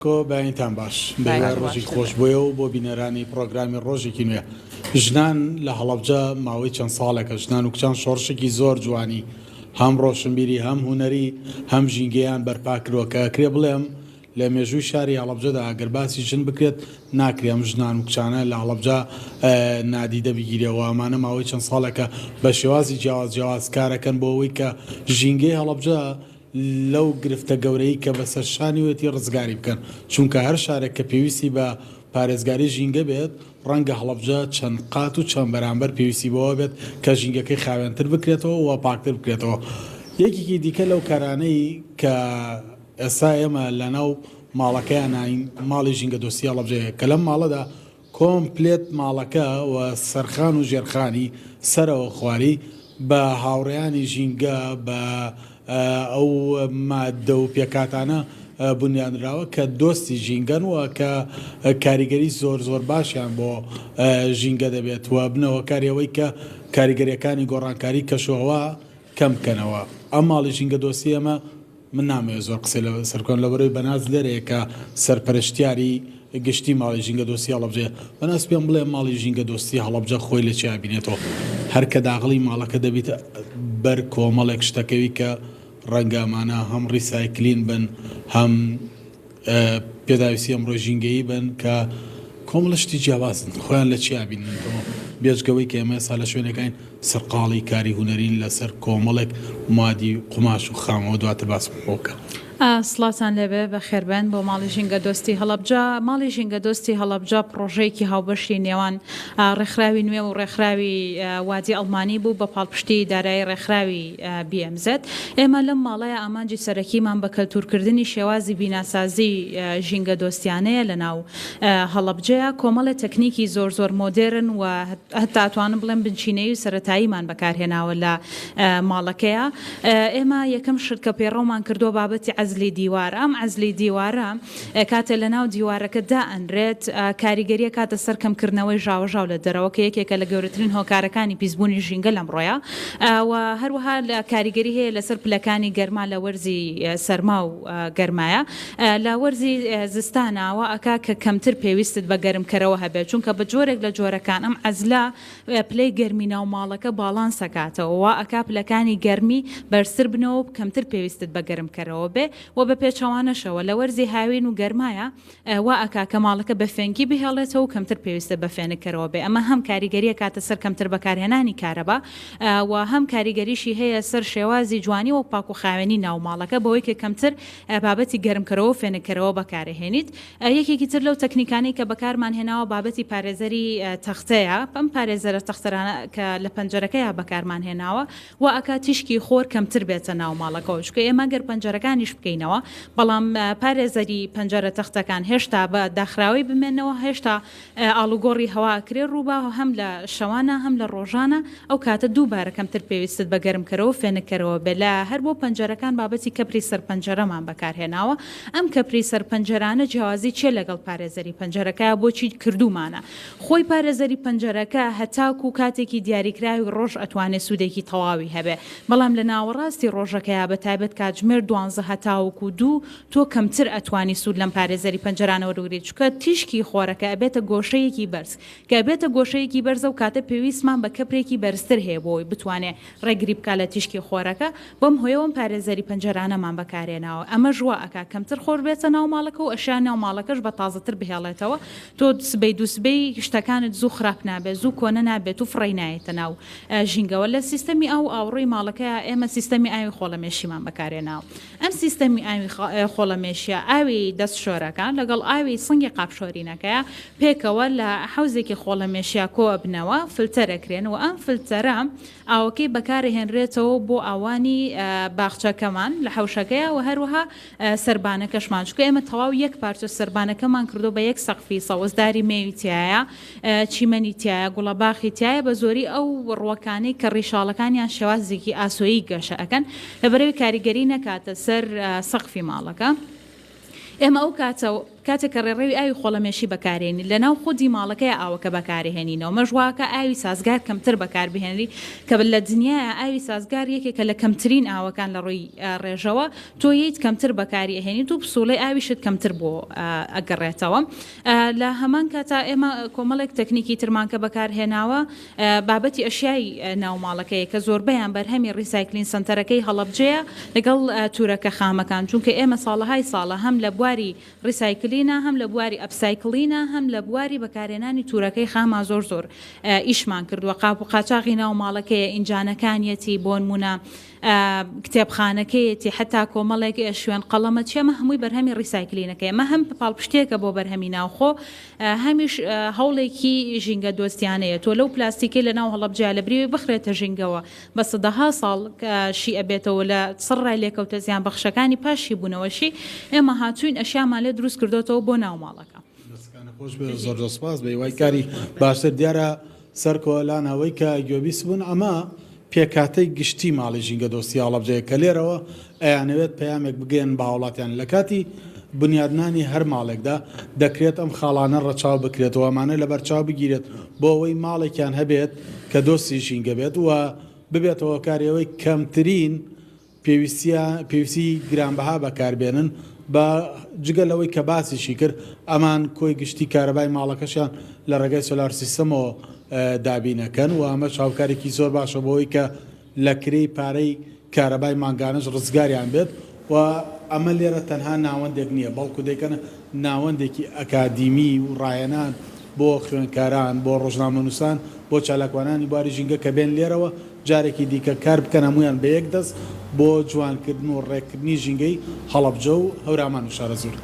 کۆ بەیانیتان باش بەهیوای ڕۆژێکی خۆش بۆ ئێوە و بۆ بینەرانی پڕۆگرامی ڕۆژێکی نوێ. ژنان لە هەڵەبجە ماوەی چەند ساڵێکە ژنان و کچان شۆڕشێکی زۆر جوانی هەم ڕۆشنبیری هەم هونەری هەم ژینگەیان بەرپا کردوە کە ئەکرێ بڵێم لە مێژووی شاری هەڵەبجەدا ئەگەر باسی ژن بکرێت ناکرێ ئەم ژنان و کچانە لە هەڵەبجە نادیدە بگیرێ و ئەمانە ماوەی چەند ساڵێکە بە شێوازی جیاواز جیاواز کارەکەن بۆ ئەوەی کە ژینگەی هەڵەبجە لەو گرفتە گەورەی کە بەسەر شانیوەتی ڕزگاری بکەن، چونکە هەر شارێک کە پێویستی بە پارێزگاری ژینگە بێت، ڕەنگە هەڵەبجە چەند قات و چەند بەرامبەر پێویستی بەوە بێت کە ژینگەکەی خاوێنتر بکرێتەوە و پاکتر بکرێتەوە. یەکێکی دیکە لەو کارانەی کە ئێستا ئێمە لەناو ماڵەکەیاناین، ماڵی ژینگەدۆستی هەڵەبجەیە کە لەم ماڵەدا کۆمپلێت ماڵەکە و سەرخان و ژێرخانی، سەرەوە خواری، بە هاوڕێیانی ژینگە، بە ئەو ماددە و پێکهاتانە بونیادنراوە کە دۆستی ژینگەن و کە کاریگەری زۆر زۆر باشیان بۆ ژینگە دەبێت و بنە هۆکاری ئەوەی کە کاریگەرییەکانی گۆڕانکاری کەشوهەوا کەم بکەنەوە. ئەم ماڵی ژینگەدۆستی ئێمە من نامەوێت زۆر قسەی لەسەر بکەم لەبەرئەوەی بەناز لێرەیە کە سەرپەرشتیاری گشتی ماڵی ژینگە دۆستی هەڵەبجەیە. بەناز پێم بڵێ ماڵی ژینگە دۆستی هەڵەبجە خۆی لە چی ئەبینێتەوە؟ هەر کە داغڵی ماڵەکە دەبیت بەر کۆمەڵێک شتەکەوی کە ڕەنگە ئەمانە هەم ڕیسایکلین بن هەم پێداویستی ئەمڕۆی ژینگەیی بن کە کۆمەڵە شتی جیاوازن خۆیان لە چیا بیننەوە بێجگەوەی کە ئێمە ئێستا لە شوێنەکەین سەرقاڵی کاری هونەرین لەسەر کۆمەڵێک موادی قوماش و خامەوە دواتر باسم بۆ بکە. سڵاوتان لێبێ بەخێربێن بۆ ماڵی ژینگە دۆستی هەڵەبجە. ماڵی ژینگە دۆستی هەڵەبجە پڕۆژەیەکی هاوبەشی نێوان ڕێکخراوی نوێ و ڕێکخراوی وادی ئەڵمانی بوو بە پاڵپشتی دارایی ڕێکخراوی BMZ. ئێمە لەم ماڵەیا ئامانجی سەرەکیمان بە کەلتوورکردنی شێوازی بیناسازی ژینگەدۆستیانەیە لە ناو هەڵەبجەیا. کۆمەڵێ تەکنیکی زۆر زۆر مۆدێرن و هەتا ئەتوانم بڵێم بنچینەیی و سەرەتاییمان بەکارهێناوە لە ماڵەکەیا. ئێمە یەکەم شت کە پەیڕەومان کردووە بابەتی عەزلی دیوارە. ئەم عەزلی دیوارە کاتێ لە ناو دیوارەکە دائەنرێت کاریگەری ئەکاتە سەر کەمکردنەوەی ژاوەژاو لە دەرەوە کە یەکێکە لە گەورەترین هۆکارەکانی پیسبوونی ژینگە لەمڕۆیا و هەروەها کاریگەری هەیە لەسەر پلەکانی گەرما لە وەرزی سەرما و گەرمایە لە وەرزی زستانا وا ئەکا کە کەمتر پێویستت بە گەرمکەرەوە هەبێت چونکە بە جۆرێک لە جۆرەکان ئەم عەزلە پلەی گەرمی ناو ماڵەکە باڵانس ئەکاتەوە وا ئەکا پلەکانی گەرمی بەرزتر بنەوە و کەمتر پێویستت بە گەرمکەرەوە بێ وە بە پێچەوانەشەوە لە وەرزی هاوین و گەرمایە وا ئەکا کە ماڵەکە بە فێنکی بهێڵێتەوە و کەمتر پێویستە بە فێنککەرەوە بێ ئەمە هەم کاریگەری ئەکاتە سەر کەمتر بەکارهێنانی کارەبا و هەم کاریگەریشی هەیە سەر شێوازی جوانی و پاک و خاوێنی ناو ماڵەکە بەوەی کە کەمتر بابەتی گەرمکەرەوە و فێنککەرەوە بەکارئەهێنیت یەکێکی تر لەو تەکنیکانەی کە بەکارمان هێناوە بابەتی پارێزەری تەختەیە ئەم پارێزەرە تەختەرانە کە لە پەنجەرەکەیا بەکارمان هێناوە وا ئەکا تیشکی خۆر کەمتر بێتە ناو ماڵەکەوە چونکە ئێمە گەر پەنجەرەکانیش بکەینەوە بەڵام پارێزەری پەنجەرە تەختەکان هێشتا بە داخراوی بمێنەوە هێشتا ئاڵوگۆڕی هەوا ئەکرێ ڕووبا هەم لە شەوانە هەم لە ڕۆژانە ئەو کاتە دووبارە کەمتر پێویستت بە گەرمکەرەوە و فێنککەرەوە بێ لە هەر بۆ پەنجەرەکان بابەتی کەپری سەر پەنجەرەمان بەکارهێناوە ئەم کەپری سەر پەنجەرانە جیاوازی چیە لەگەڵ پارێزەری پەنجەرەکە بۆچی کردوومانە خۆی پارێزەری پەنجەرەکە هەتاکوو کاتێکی دیاریکراوی ڕۆژ ئەتوانێ سوودێکی تەواوی هەبێ بەڵام لە ناوەڕاستی ڕۆژەکەیا بە تایبەت کاتژمێر دوانزە هەتاوەکوو دوو تۆ کەمتر ئەتوانی سوود لەم پارێزەری پەنجەرانە وەربگریت چونکە تیشکی خۆرەکە ئەبێتە گۆشەیەکی بەرز کە ئەبێتە گۆشەیەکی بەرز ئەو کاتە پێویستمان بە کەپرێکی بەرزتر هەیە بۆ ئەوەی بتوانێ ڕێگری بکا لە تیشکی خۆرەکە بەم هۆیەوە ئەم پارێزەری پەنجەرانەمان بەکارهێناوە ئەمەش وا ئەکا کەمتر خۆر بێتە ناو ماڵەکە و ئەشیا ناو ماڵەکەش بە تازەتر بهێڵێتەوە تۆ سبەی دووسبەی شتەکانت زوو خراپ نابێت زوو کۆنە نابێت و فڕێی نایەتە ناو ژینگەوە لە سیستەمی ئاو و ئاوڕۆی ماڵەکەیا ئێمە سیستەمی ئاوی خۆڵەمێشیمان بەکارهێناوە ئەم سیستەمی ئاوی خۆڵەمێشیە ئاوی دەست شۆرەکە لەگەڵ ئاوی سنگی قاپ شۆرینەکەیە پێکەوە لە حەوزێکی خۆڵەمێشیا کۆ ئەبنەوە فلتەر ئەکرێن و ئەم فلتەرە ئاوەکەی بەکارئەهێنرێتەوە بۆ ئاوانی باخچەکەمان لە حەوشەکەیا و هەروەها سەربانەکەشمان چونکە ئێمە تەواو یەک پارچە سەربانەکەمان کردووە بە یەک سەقفی سەوز داری مێوی تیایە چیمەنی تیایە گوڵەباخی تیایە بە زۆری ئەو ڕووەکانەی کە ڕیشاڵەکانیان شێوازێکی ئاسۆیی گەشە ئەکەن لەبەرئەوەی کاریگەری نەکاتە سەر سەقفی ماڵەکە ئێمە ئەو کاتە. کاتێک کە ڕێڕەوی ئاوی خۆڵەمێشی بەکارێنی لەناو خودی ماڵەکەیا ئاوەکە بەکارێهێنینەوە مەش واکە ئاوی سازگار کەمتر بەکاربهێنری کە لە دنیایا ئاوی سازگار یەکێکە لە کەمترین ئاوەکان لە ڕووی ڕێژەوە تۆ یەیت کەمتر بەکاری ئەهێنیت و پسوڵەی ئاویشت کەمتر بۆ ئەگەڕێتەوە. لە هەمان کاتا ئێمە کۆمەڵێک تەکنیکی ترمان کە بەکارهێناوە بابەتی ئەشیای ناو ماڵەکەیە کە زۆربەیان بەرهەمی recycling سەنتەرەکەی هەڵەبجەیە لەگەڵ تورەکە خامەکان چونکە ئێمە ساڵەهای ساڵە هەم لە بواری recycling ە هەم لە بواری upcycling ە هەم لە بواری بەکارهێنانی تورەکەی خاما زۆر زۆر ئیشمان کردووە قاپ و قاچاغی ناو ماڵەکەیە ئینجانەکانیەتی بۆنمونە کتێبخانەکەیەتی حەتا کۆمەڵێک شوێن قەڵەمە چی ئەمە هەمووی بەرهەمی recycling ەکەیە ئەمە هەم پاڵپشتیەکە بۆ بەرهەمی ناوخۆ هەمیش هەوڵێکی ژینگە دۆستیانەیە تۆ لەو پلاستیکەی لە ناو هەڵەبجە لە بریوی بخرێتە ژینگەوە بە سەدەها ساڵ شی ئەبێتەوە لە سەرڕای لێکەوتە زیان بەخشەکانی پاش شیبوونەوەشی ئێمە هاتووین ئەشیامان لێ دروست کردۆتەوە بۆ ناو ماڵەکە. دەستەکانت خۆش بێت زۆر زۆر سپاس بە هیوای کاری باشتر دیارە سەرکۆ لان ئەوەی کە گوێبیست بوون ئەمە پێکهاتەی گشتی ماڵی ژینگە دۆستی هەڵەبجەیە کە لێرەوە ئەیانەوێت پەیامێک بگەیەنن بە هاوڵاتیان لە کاتی بنیادنانی هەر ماڵێکدا دەکرێت ئەم خاڵانە ڕەچاو بکرێت و ئەمانە لەبەرچاو بگیرێت بۆ ئەوەی ماڵێکیان هەبێت کە دۆستی ژینگە بێت و ببێتە هۆکاری ئەوەی کەمترین پێویستیە پێویستی گرانبەها بەکاربێنن بە جگە لەوەی کە باسیشی کرد ئەمان کۆی گشتی کارەبای ماڵەکەشیان لە ڕێگای سۆلار سیستەمەوە دابینەکەن و ئەمەش هاوکارێکی زۆر باشە بۆ ئەوەی کە لە کرێی پارەی کارەبای مانگانەش ڕزگاریان بێت و ئەمە لێرە تەنها ناوەندێک نییە بەڵکو دەیکەنە ناوەندێکی ئەکادیمی و ڕاهێنان بۆ خوێندکاران، بۆ ڕۆژنامەنووسان، بۆ چالاکوانانی بواری ژینگە کە بێن لێرەوە جارێکی دیکە کار بکەن هەموویان بە یەک دەست بۆ جوانکردن و ڕێککردنی ژینگەی هەڵەبجە و هەورامان و شارەزوور.